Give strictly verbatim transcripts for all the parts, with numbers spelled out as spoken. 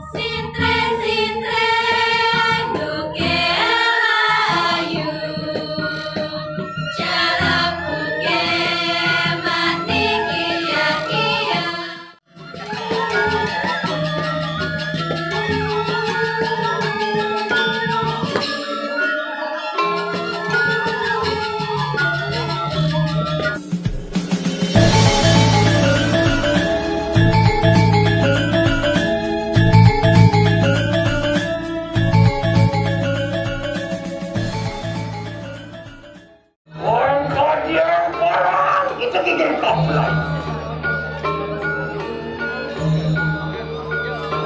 Sintre, sintre, duke layu, calapuke mati kia-kia. Orang kajian parang kita gigit kaplay.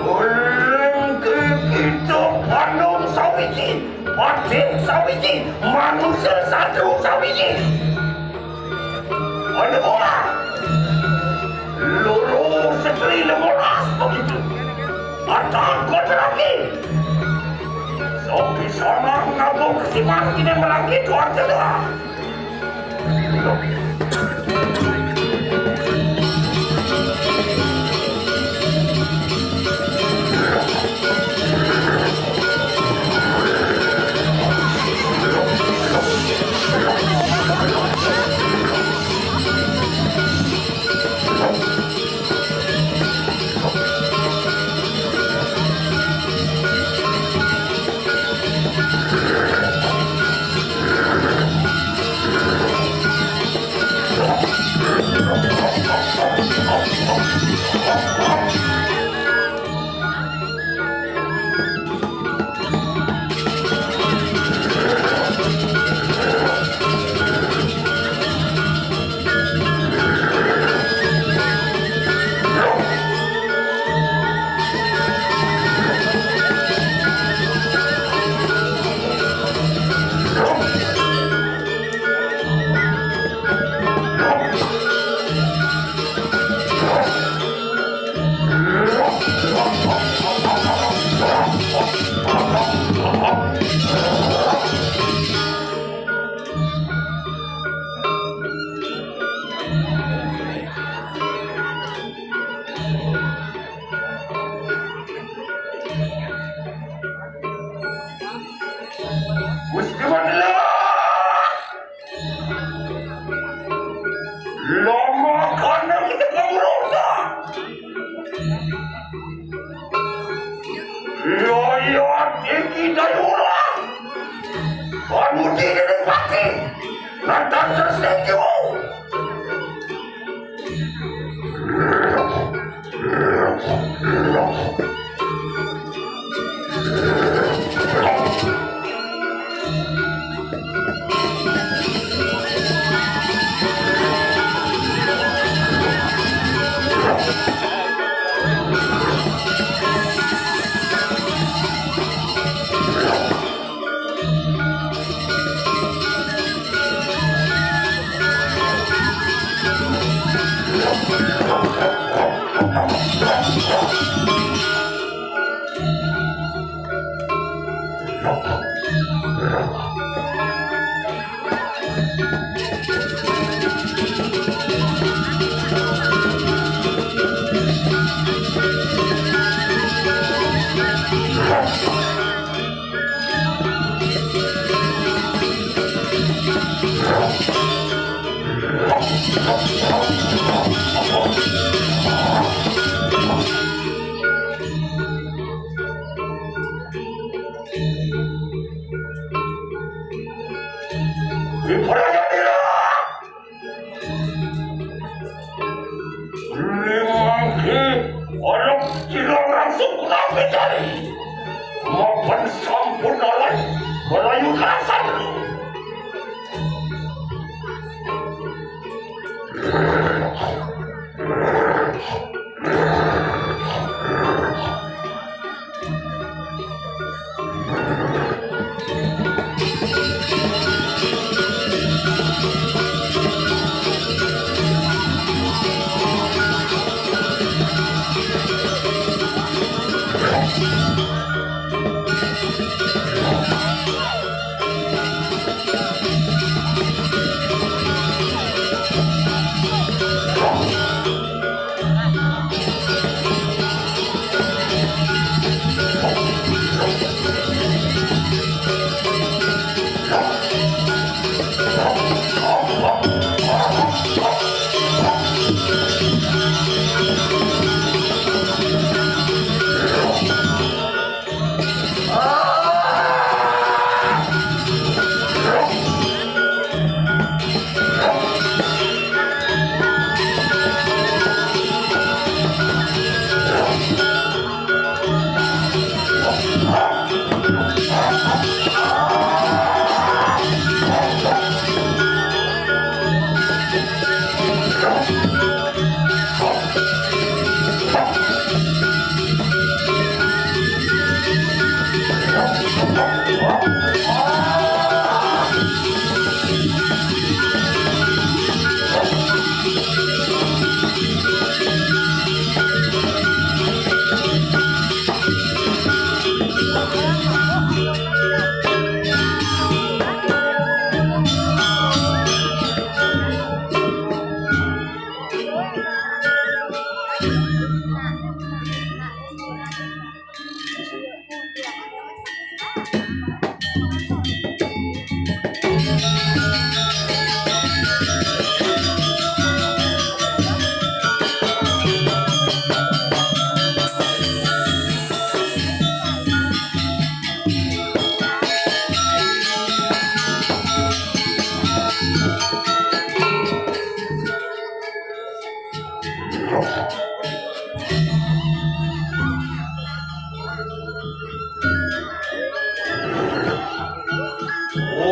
Uling kita panung sawiji, pati sawiji, manusia satu sawiji. Ada orang lurus sekali lemolas begitu. Atau kau lagi. Sopi sana ngabung kesimang kini melaki tuan kedua. Gusti Madela. Lama kana kita pemurunda. Iya, iya, tinggi dari orang. Kamu tidak dipati. Nanti tersetuju. Diperayanilah. Limangki orang tidak langsung kurang mencari. Mapan sampun alai melayu kasar.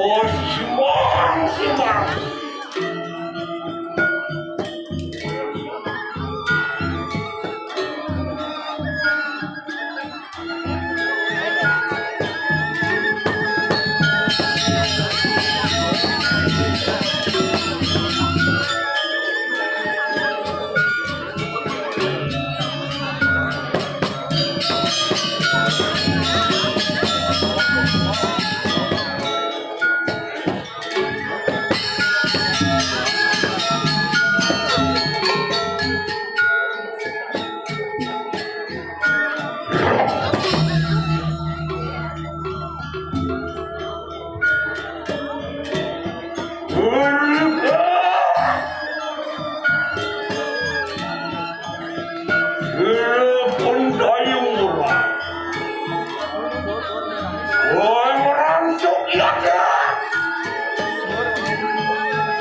Oh, simang, simang. Pun dayung murah. Woi, merangsuk iya dia.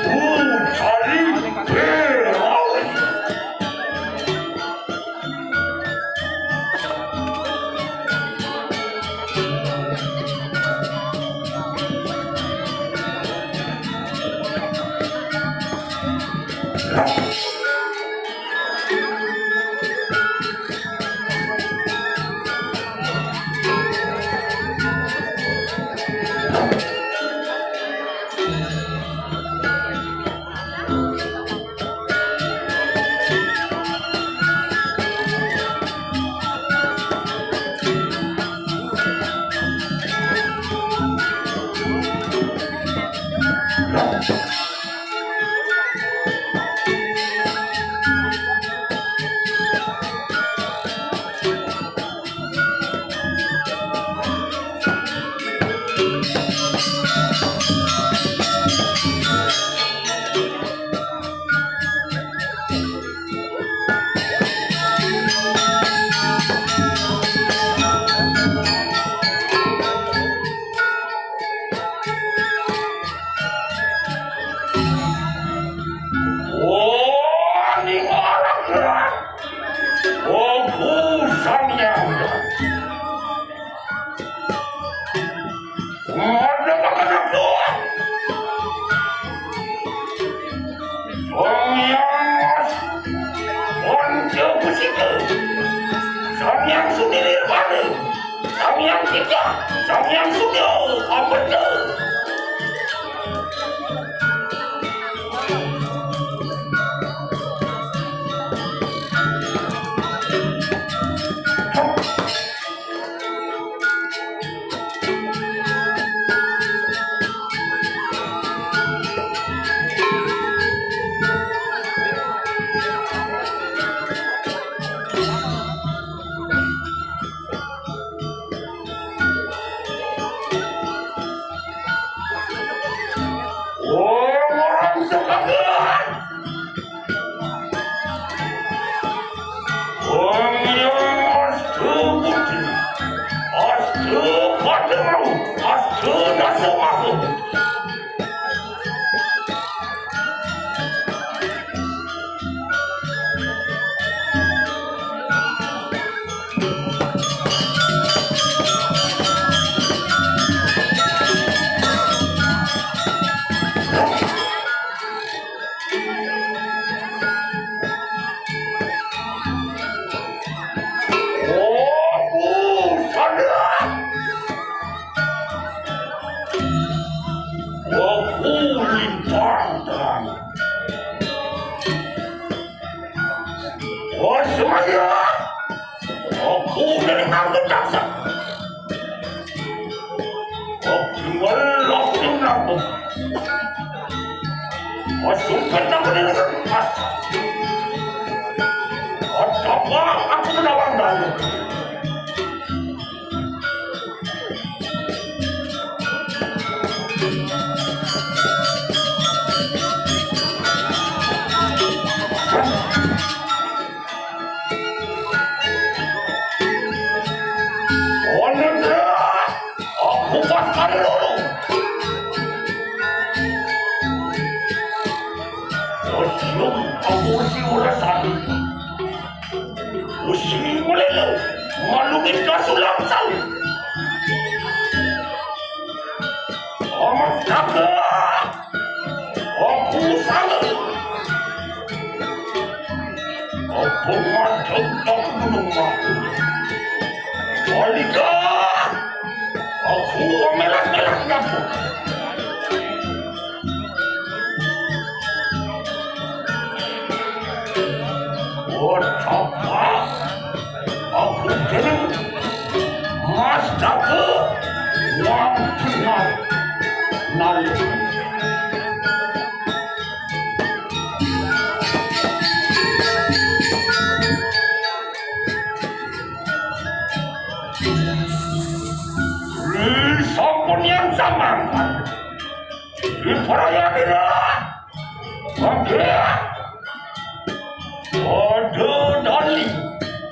Ku cari berawit. Oh, ning orang gerak. Oh, ku Samyang. Ada makan aku. Samyang Mas. Once Pusito. Samyang Sumilirwane. Samyang Tiga. Samyang Sudo. Apa tu? Oh, orang sepakat. Wong yang astu budi, astu padamu, astu dasa mahu. Oh, sana. Aku lintang. Oh, semuanya. Aku dari Nangkep Jaksa. Aku tinggal aku di Nangkep. Aku sumpah Nangkep di Nangkep. Apa aku menawang dari? Aku pas kali dulu. Osium, aku si urasan. Usi mulai lu, malu kita sulam sal. Amat Aku, aku salah. Aku ngadeg tak gunung mati. Olika, aku melat-melat kamu. Wah, apa? Aku jeneng Mas Daku, wong Cina. Nalih. Ri sampun yang samang. Ri paraya dira. Oke. Ode dali.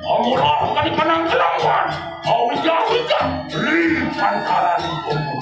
Amurah kali kanang kelawan. Awija-wija. Ri pantaran umur.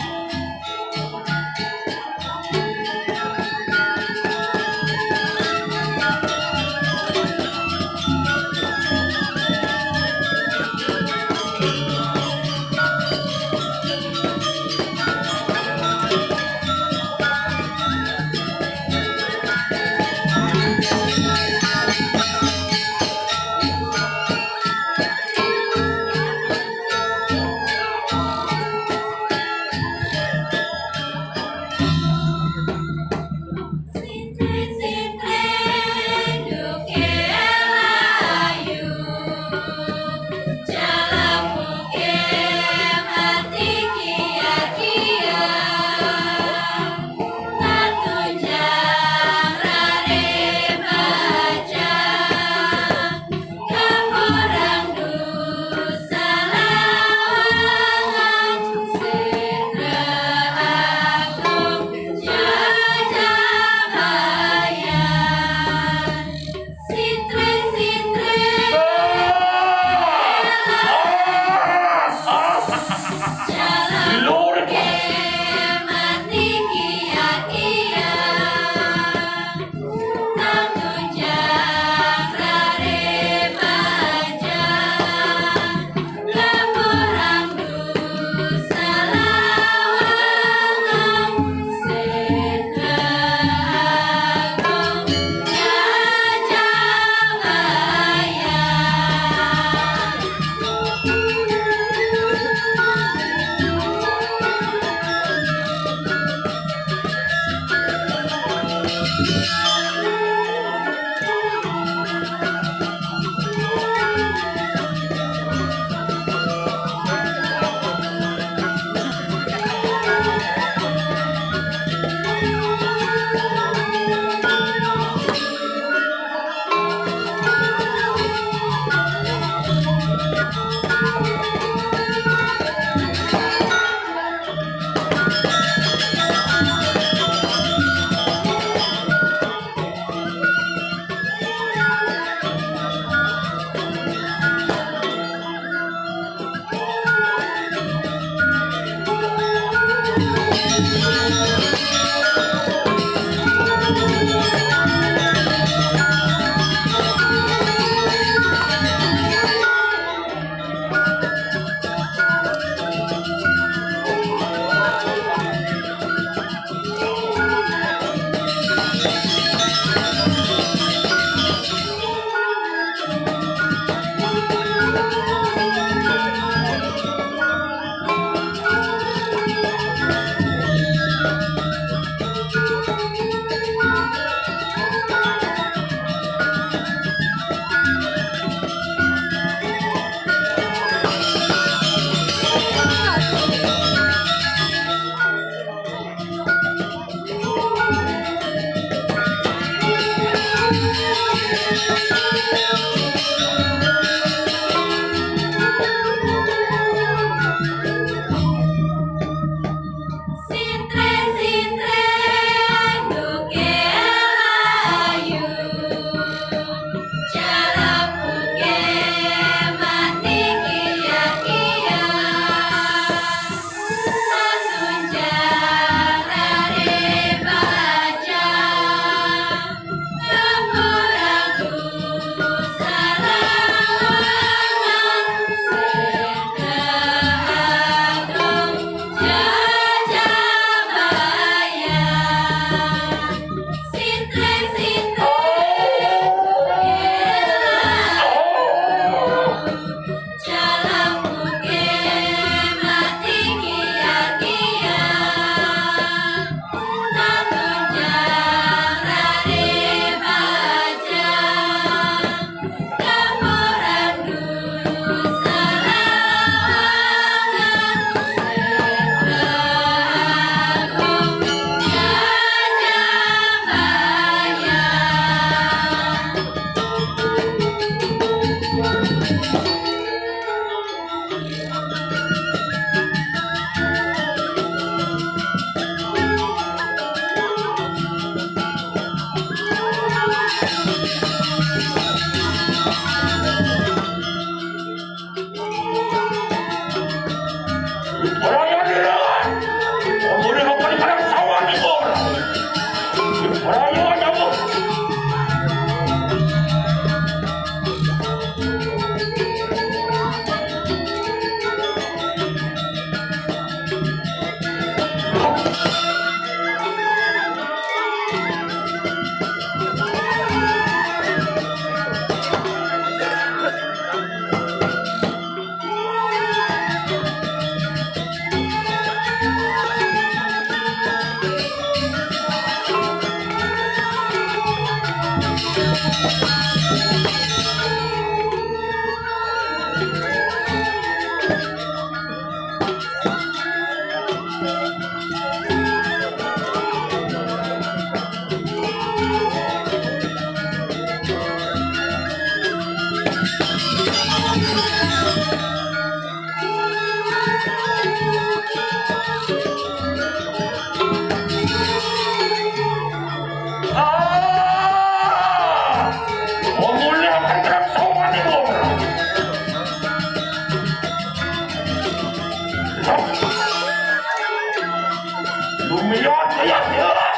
Lihat, lihat, lihat.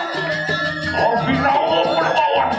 Abinawa Perbawan.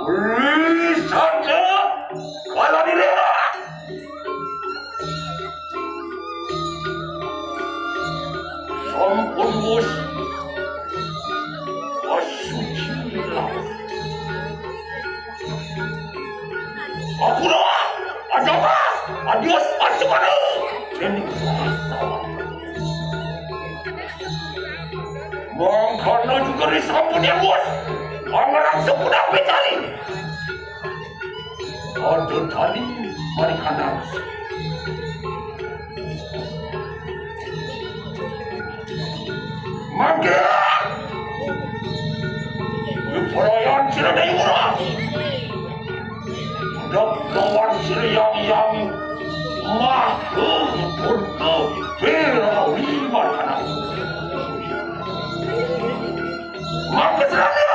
Wih, sadar. Kala diri. Sampun, Bos. Pasucilah. Aku dah. Ada apa? Adias, macam mana? Ini. Mangkana juga disampun ya, Bos. Pangeran sudah pencari. Aduh, tadi mari kanan. Mangga. Perayaan sira dai ora. Dok doan sira yang yang. Mah, purga, perawi mari kanan. Mangga serana.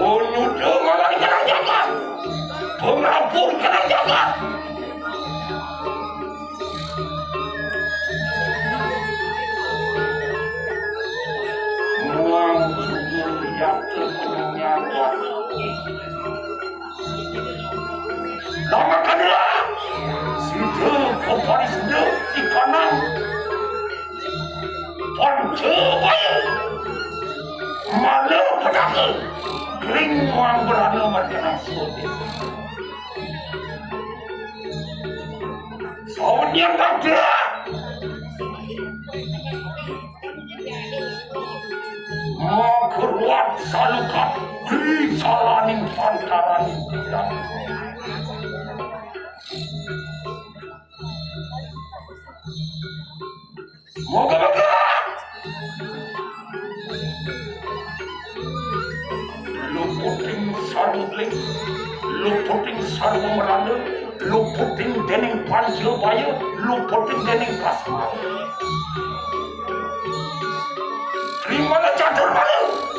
Ulu tu malah jalan-jalan. Pengampun kena jalan. Muang syukur yang terpenuhnya. Lama kadera. Sida keparis de ikanang. Panca baya. Mala pedaka. Ring muang berana markana sode. Saud yang kadera. Mageruat salukat di salaning pantaraning bidang. Moga-moga luputing sanuling Luputing sarwa merana, luputing dening panja baya, luputing dening prasmawa. Trimala catur mala,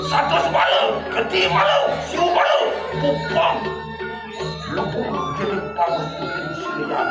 satus mala, gedi mala, siu mala, pupang. Luputing dening pangestuting silian.